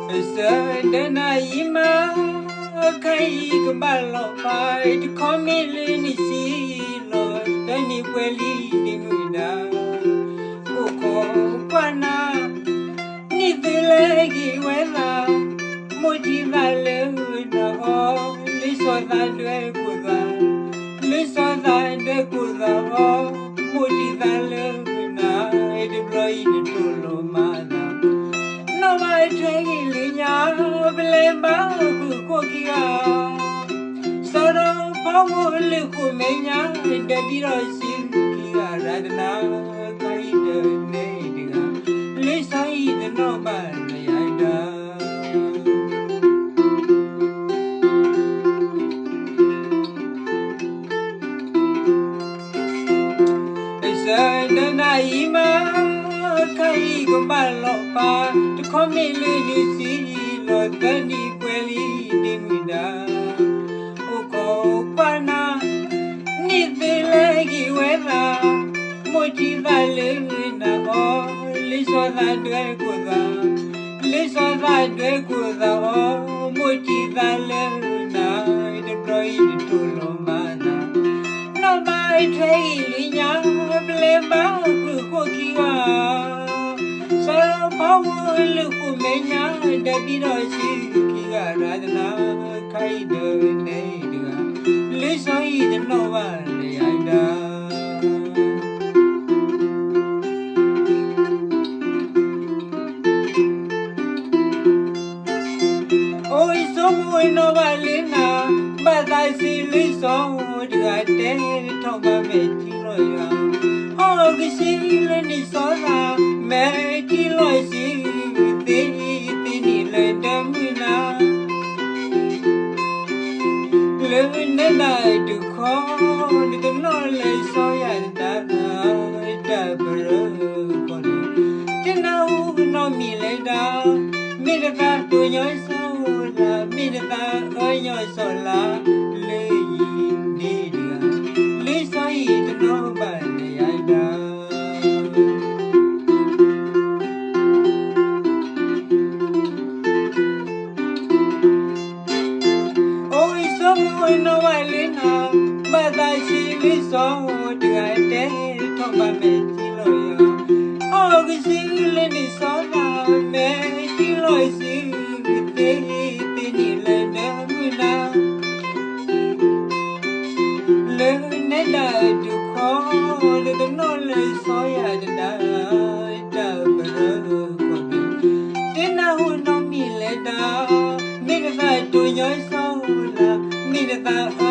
ပစၢၤဒီးနၤအံၤမး, ခါအံၤကဘၣ်လီၤဖး, တခီမ့ၢ်လၢနံၣ်ဆံလီၤ, တၢ်နံၣ်ပှဲၤလံဒ့မုၣ်ဒၣ်, အိၣ်ခိးကွၢ်နၤ, နံၣ်သုလၢအဂ့ၤဝဲသး, မိၢ်ထံသးလၢနၤအီၤ, လၢစီၤသးဒွဲကိၣ်သး, လၢစီၤသးဒွဲကိၣ်သးအီၤ, မိၢ်ထံသးလၢနၤ, တဘျီအံၤနတိၢ်လီၤမၤသး နီၢ်ဘၣ်ထွဲဂ့ၤလၢညါ, ပလဲၤဘါဃုာ်ခိၣ်ခံဂၤ, စီၤဒီဖီဝိလၢဃိာ်မဲာ်ညါ, ဒီးဒ်ဒီးစံခံဂၤရၤတနၤ, ခါအံၤဒီးနဲအံၤတဂၤ, လၢစီၤအံၤတနီၣ်ဘၣ်လၢယၤဒၣ် ပစၢၤဒီးနၤအံၤမး, ခါအံၤကဘၣ်လီၤဖး, တခီမ့ၢ်လၢနံၣ်ဆံလီၤ, တၢ်နံၣ်ပှဲၤလံဒ့မုၣ်ဒၣ်, အိၣ်ခိးကွၢ်နၤ, နံၣ်သုလၢအဂ့ၤဝဲသး, မိၢ်ထံသးလၢနၤအီၤ, လၢစီၤသးဒွဲကိၣ်သး, လၢစီၤသးဒွဲကိၣ်သးအီၤ, မိၢ်ထံသးလၢနၤ, တဘျီအံၤနတိၢ်လီၤမၤသး နီၢ်ဘၣ်ထွဲဂ့ၤလၢညါ, ပလဲၤဘါဃုာ်ခိၣ်ခံဂၤ, စီၤဒီဖီဝိလၢဃိာ်မဲာ်ညါ, ဒီးဒ်ဒီးစံခံဂၤရၤတနၤ, ခါအံၤဒီးနဲအံၤတဂၤ, လၢစီၤအံၤတနီၣ်ဘၣ်လၢယၤဒၣ် အိၣ်ဆိမိၣ်နီၢ်ဘၣ်လၢနၤ, ဘၣ်သးစံးလၢစီၤတဂၤတဲ, ထီၣ်ဘၣ်မဲာ်ထံလီၤယၤ, ဟီၣ်ကစံလၢနံၣ်စီၤသး, မဲာ်ထံလီၤစံ, သ့သ့န့ၣ်လၢဒၢမုၢ်နၤ လၢနဲဒၣ်တခီ, နတနီၣ်လၢစီၤယၤတဒါ, တၢ်ပရၢကီၢ်န့ၣ်, တနၢ်ဟူနီတမံၤလၢၤဒၣ်, မ့ၢ်နသးတိၢ်ညီစီၤလၤ, မ့ၢ်နသးအၢညီစီၤလၤ, လၢယံၤန့ၣ်တဂၤ, လၢစီၤအံၤတနီၣ်ဘၣ်လၢယၤဒၣ် အိၣ်ဆိမိၣ်နီၢ်ဘၣ်လၢနၤ, ဘၣ်သးစံးလၢစီၤတဂၤတဲ, ထီၣ်ဘၣ်မဲာ်ထံလီၤယၤ, ဟီၣ်ကစံလၢနံၣ်စီၤသး, မဲာ်ထံလီၤစံ, သ့သ့န့ၣ်လၢဒၢမုၢ်နၤ လၢနဲဒၣ်တခီ, နတနီၣ်လၢစီၤယၤတဒါ, တၢ်ပရၢကီၢ်န့ၣ်, တနၢ်ဟူနီတမံၤလၢၤဒၣ်, မ့ၢ်နသးတိၢ်ညီစီၤလၤ, မ့ၢ်နသး